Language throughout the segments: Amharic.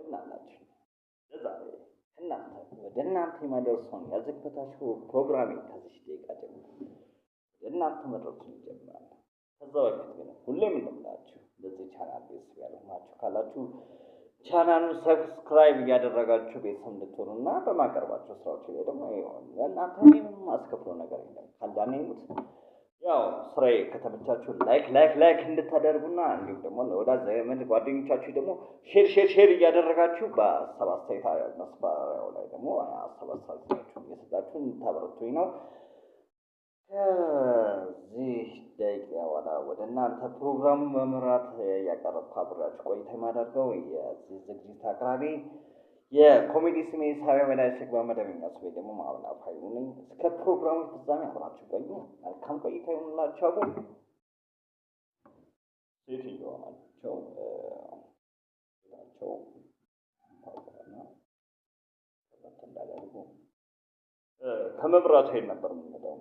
እንደምን አላችሁ? ለዛሬ ከእናንተ ወደ እናንተ የማደርሰውን ያዝግበታችሁ ፕሮግራሜ ከዚህ ደቂቃ ጀምሮ ወደ እናንተ መድረሱን ይጀምራል። ከዛ በፊት ግን ሁሌም እንደምላችሁ ለዚህ ቻናል ቤተሰብ ያልሆናችሁ ካላችሁ ቻናሉን subscribe እያደረጋችሁ ቤተሰብ እንድትሆኑ እና በማቀርባቸው ስራዎች ላይ ደግሞ ለእናንተ ምንም አስከፍሎ ነገር የለም። ካልዳነ ይሙት ያው ስራዬ ከተመቻችሁ like like like እንድታደርጉና እንዲሁም ደግሞ ለወዳጅ ዘመድ ጓደኞቻችሁ ደግሞ share share share እያደረጋችሁ በሀሳብ አስተያየት መስፈሪያው ላይ ደግሞ ሀሳብ አስተያየታችሁን እየሰጣችሁ እንድታበረቱኝ ነው። ከዚህ ደቂቃ በኋላ ወደ እናንተ ፕሮግራሙን በመምራት እያቀረብኩ አብሬያችሁ ቆይታ የማደርገው የዚህ ዝግጅት አቅራቢ የኮሜዲ ስሜ ሳቢያ በላይ ስግባ፣ መደበኛ ስሜ ደግሞ ማብላ ፋይሉ ነኝ። እስከ ፕሮግራሙ ፍጻሜ አብራችሁ ቆዩ። መልካም ቆይታ ይሁንላችሁ። አቡ ሴትዮዋ ናቸው ናቸው ታውቃና ከበት እንዳደርጉ ከመብራቱ ኃይል ነበር የምንለው።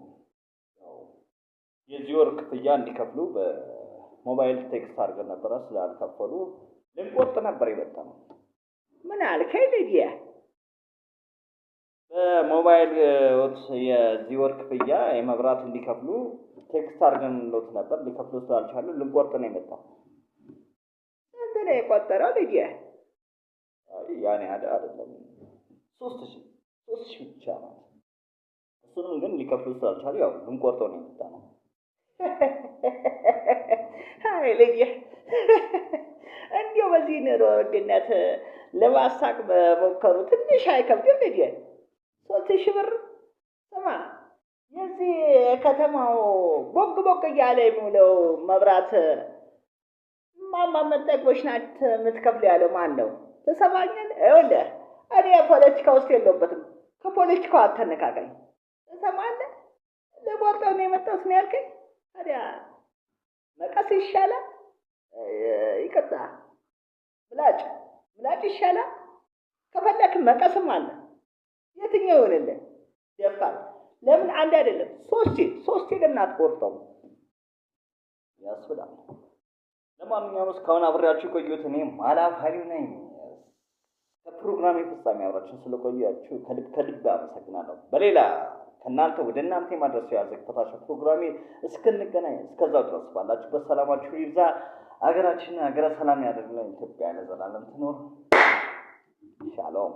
የዚህ ወር ክፍያ እንዲከፍሉ በሞባይል text አድርገን ነበረ። ስላልከፈሉ ልንቆርጥ ነበር የመጣ ነው። ምን አልከኝ ልጄ? በሞባይል የዚህ ወር ክፍያ የመብራት እንዲከፍሉ text አድርገን ሎት ነበር። ሊከፍሉ ስላልቻሉ ልንቆርጥ ነው የመጣው። ስንት ነው የቆጠረው ልጄ? አይ ያኔ አይደለም 3000 3000 ብቻ ናት። እሱንም ግን ሊከፍሉ ስላልቻሉ ያው ልንቆርጠው ነው የመጣ ነው። አይ ልጄ፣ እንዲያው በዚህ ኑሮ ውድነት ለማሳቅ መሞከሩ ትንሽ አይከብድም ልጄ? 3000 ብር ስማ፣ የዚህ ከተማው ቦግ ቦግ እያለ የሚውለው መብራት እማማ መጠጎች ናት የምትከፍለው ያለው ማን ነው? ትሰማኛለህ? ይኸውልህ እኔ ፖለቲካ ውስጥ የለሁበትም። ከፖለቲካው አተነካካኝ። ትሰማለህ? ልቆርጠው ነው የመጣሁት ነው ያልከኝ? ታዲያ መቀስ ይሻላል? ይቅርታ ምላጭ ምላጭ ይሻላል። ከፈለክ መቀስም አለ። የትኛው ይሆንልህ? ደፋር ለምን አንድ አይደለም ሶስቴ ሶስቴ ለምን አትቆርጠውም? ያስብላል። ለማንኛውም እስካሁን አብሬያችሁ የቆየሁት እኔ ማላፋሪው ነኝ። ከፕሮግራሜ ፍጻሜ አብራችሁን ስለቆያችሁ ከልብ ከልብ አመሰግናለሁ። በሌላ ከእናንተ ወደ እናንተ የማድረሰው ያዘግበታችሁ ፕሮግራሜ እስክንገናኝ እስከዛው ድረስ ባላችሁበት ሰላማችሁ ይብዛ። ሀገራችንን ሀገረ ሰላም ያደርግልን። ኢትዮጵያ ለዘላለም ትኖር። ሻሎም።